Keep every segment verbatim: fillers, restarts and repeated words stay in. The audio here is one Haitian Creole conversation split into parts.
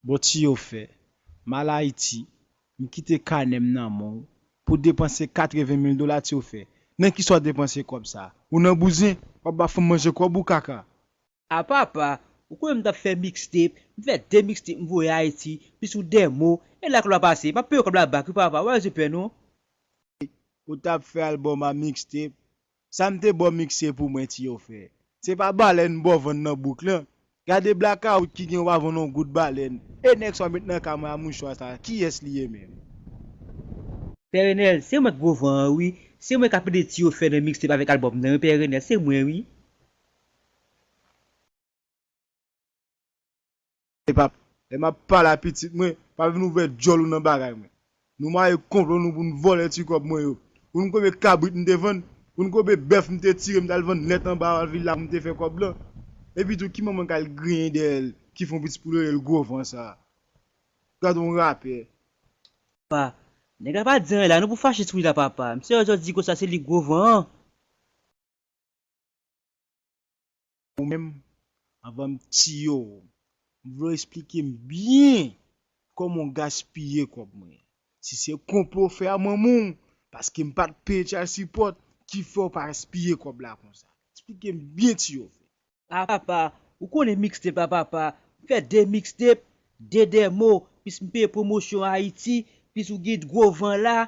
Bon, Tiyofè, m al Ayiti, m kite kanè m nan men w pou depanse katreven mil dola, Tiyofè. Nan kisa w depanse kòb sa? Ou nan bouzen, w ap ba fanm manje kòb ou, kaka. A papa, ou konnen m t ap fè mixtape, m fè de mixtape m voye Ayiti, plis yon demo, e la kòb la pase, m ap peye kòb la back wi papa, w pa bezwen pè non. Ou t ap fè albòm a mixtape? Sa m te ba w mixtape pou mwen, Tiyofè? Se pa balèn m ba w vann nan bouk lan? Gade blakawout ki gen, w pa vann yon goud balèn. E nèg sa w met nan ka mwen a mouchwa sa, kiyès li ye menm? Pè Renèl, se mwen k gwo van an wi. Se mwen k ap ede Tiyofè nan mixtape avèk albòm nan wi, Pè Renèl, se mwen wi. Epa, lè m ap pale a pitit mwen, pa vin ouvè djòl ou nan bagay mwen. Nou maye konplo nou pou n vòlè ti kòb mwen yo. Ou konn konbyen kabrit m te vann? Ou konn konbyen bèf m te tire, m t al vann nèt anba a vila pou m te fè kòb lan? Epi tou, ki manman k al griyen dèyè l, ki fè yon pitit pou l rele l gwo van sa? Gad yon rapè. Papa, nèg la pa di anyen la, nou pou fache sou li la, papa. Misye jodi konsa se li gwo van an. Ou menm, anvan m tiye w, m vle w esplike m byen kòman w gaspiye kòb mwen. Si se konplo w fè a manman w, paske m pa t peye child support, ki fè w pa gaspiye kòb la konsa? Esplike m byen, Tiyofè. A papa, ou konnen mixtape la papa, m fè de mixtape, de demo, plis m peye pwomosyon Ayiti, plis ou gen gwo van la,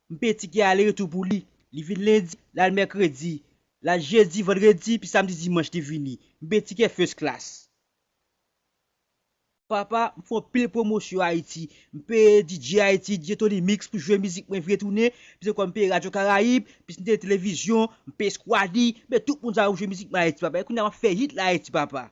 m peye tikè ale retou pou li. Li vin lendi, l al mèkredi, l al jedi, vandredi, pi samdi, dimanch li vini. M peye tikè first class. Papa, m fè anpil pwomosyon Ayiti. M peye D J Ayiti, D J Tony Mix pou jwe mizik mwen vire tounen, pi se kòm m peye Radyo Karayib, pi m peye televizyon, m peye Squaddy, m peye tout moun sa yo pou jwe mizik mwen Ayiti, papa. E kounye a m ap fè hit la Ayiti, papa.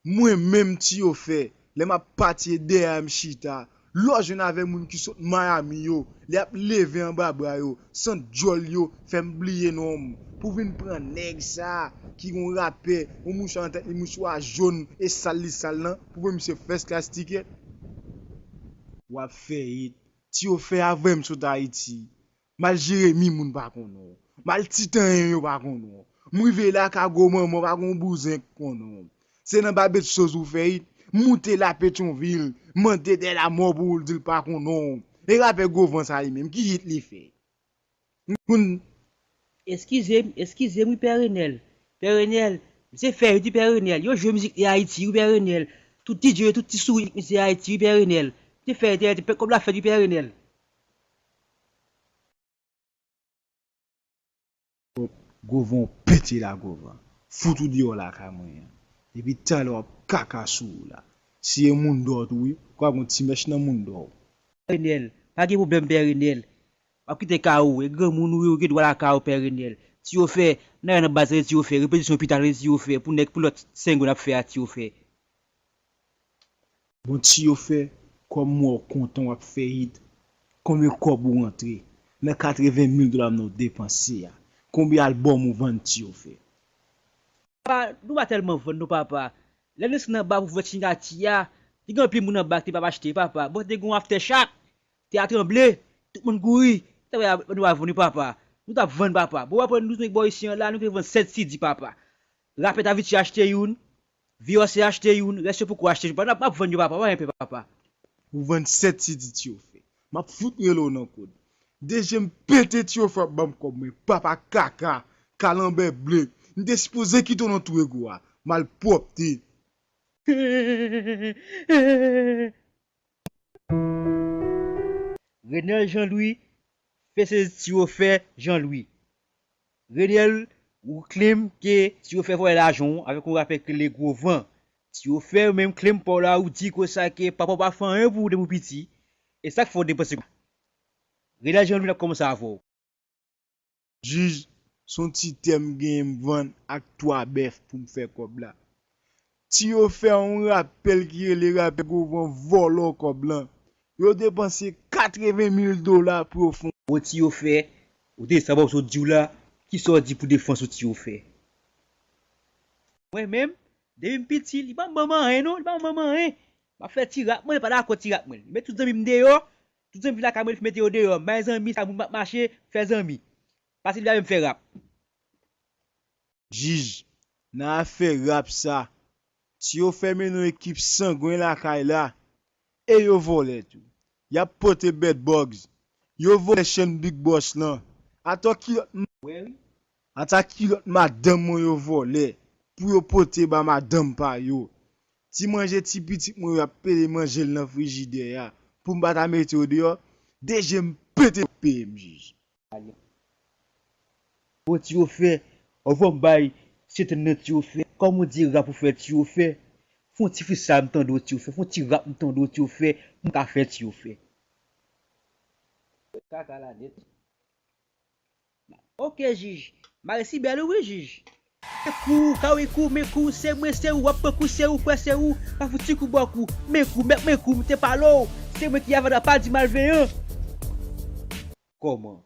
Mwen menm Tiyofè, lè m ap pati e dèyè a m chita, lè w jwenn avè moun ki sot Miami yo, lè y ap leve anba bra yo, sant djòl yo fè m bliye non m. Pou vin pran nèg sa a ki gon rapè, yon mouchwa nan tèt li, mouchwa jòn e sal li sal lan, pou voye misye first class ticket. W ap fè hit. Tiyofè, avè m sot Ayiti. M al Jeremi, moun pa konnen w. M al Titanyen, yo pa konnen w. M rive la ka gwo manman, pa gon bouzen k konnen w. Se nan babet soz ou fè hit. M moute la Petyonvil, mande dèyè lamò pou ou, l di l pa konnen w. E rapè gwo van sa li menm, ki hit li fè? M konn. Eskize m, eskize m wi Pè Renèl. Pè Renèl, misye fè hit wi Pè Renèl. Yo jwe mizik li Ayiti wi Pè Renèl. Tout D J yo, tout ti sourit misye Ayiti wi Pè Renèl. Misye fè hit, pè kòb la fèt wi Pè Renèl. Gwo van w pete la, gwo van. Fout ou deyò lakay mwen an. Depi talè w ap kaka sou ou la. Si e moun dò tou wi, ou ka gon ti mèch nan moun dò w. Pè Renèl, pa gen pwoblèm Pè Renèl. W ap kite kay ou, e granmoun ou ye, ou gen dwa lakay ou Pè Renèl. Tiyofè, n a wè nan baz la Tiyofè, repetisyon pi ta Tiyofè, pou nèg pou lòt sengo n ap fè a Tiyofè. Bon Tiyofè, kòm m wè w kontan w ap fè hit, konbyen kòb ou rantre nan katreven mil dola m nan w depanse a? Konbyen albòm ou vann Tiyofè? Papa, nou pa tèlman vann non papa. Lè nou desann anba pou fè sinyati a, te gen anpil moun anba ki te p ap achte papa. Bon, te gen yon aftershock, tè a tranble, tout moun kouri. Sa fè nou pa vann wi papa. Nou t ap vann papa. Bon, w ap wè nou menm bò isi an la, nou te vann sèt C D papa. Rapè Davichi achte youn, Vyosi achte youn, rès yo poko achte youn. Papa, n ap, n ap vann yo papa, pa gen pè papa. Ou vann sèt C D Tiyofè. M ap fout rele w nan kòd. D J m pete Tiyofè ap ban m kòb mwen. Papa kaka, kalanbè ble. M te sipoze kite w nan twou ego a. Malpwòpte. Renel Jean Louis, fè se Tiyofè Jean Louis. Renel, ou claim ke Tiyofè vòlè lajan w avèk yon rapè ki rele Gwo Van. Tiyofè, ou menm claim pa w la, ou di konsa ke papa w pa fè anyen pou ou depi w piti. E sa k fè w depanse. Renel Jean Louis, n ap kòmanse avè w. Jij, se yon ti tè m genyen m vann ak twa bèf pou m fè kòb la. Tiyofè, yon rapè ki rele rapè Gwo Van, vòlè w kòb lan. Yo depanse katreven mil dola pou yo fè yon. Bon Tiyofè, ou tande sa bòs ou di w la, kisa w di pou defans ou Tiyofè? Mwen menm, depi m piti, li pa ban m anyen non, li pa ban m anyen. M ap fè ti rap mwen, li pa dakò ti rap mwen. Li met tout zanmi m deyò, tout zanmi lakay mwen, li mete yo deyò. M bay zanmi, sa moun m ap mache, fè zanmi. Pase li pa menm fè rap. Jij, nan afè rap sa, Ti yo fè mennen yon ekip sangwen lakay la. E yo vòlè tou. Y ap pote bèt bògz. Yo vòlè chenn Big Boss lan. Atò kilòt m wè wi. Ata kilòt madanm mwen yo vòlè. Pou yo pote ba madanm pa yo. Ti manje ti pitit mwen yo ap pede manje l nan frijidè a. Pou m pa ta mete yo deyò. De je m pete peye m jij. Bon ti yo fè, anvan m bay se tann nan ti yo fè, kòman w di rap ou fè ti yo fè, fè yon ti freestyle m tande w ti yo fè, fè yon ti rap m tande w ti yo fè, pou m ka fè ti yo fè. Kaka la nèt. Ok jij, Marie si bèl wi jij. Men kou, kawi kou, men kou, se mwen, se ou, w ap pran kou, se ou, kwè se ou, pa fouti kou bò kou, men kou, mèt men kou, m te pale w, se mwen ki avada pa di malveyan. Kòman?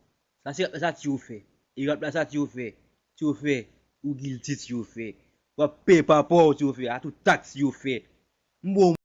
Sa se rap la sa ti yo fè. E rap la sa ti yo fè. Ti yo fè. Ou guilty ti yo fè. W ap peye pa pa w ti yo fè. A tout tak ti yo fè. M bon.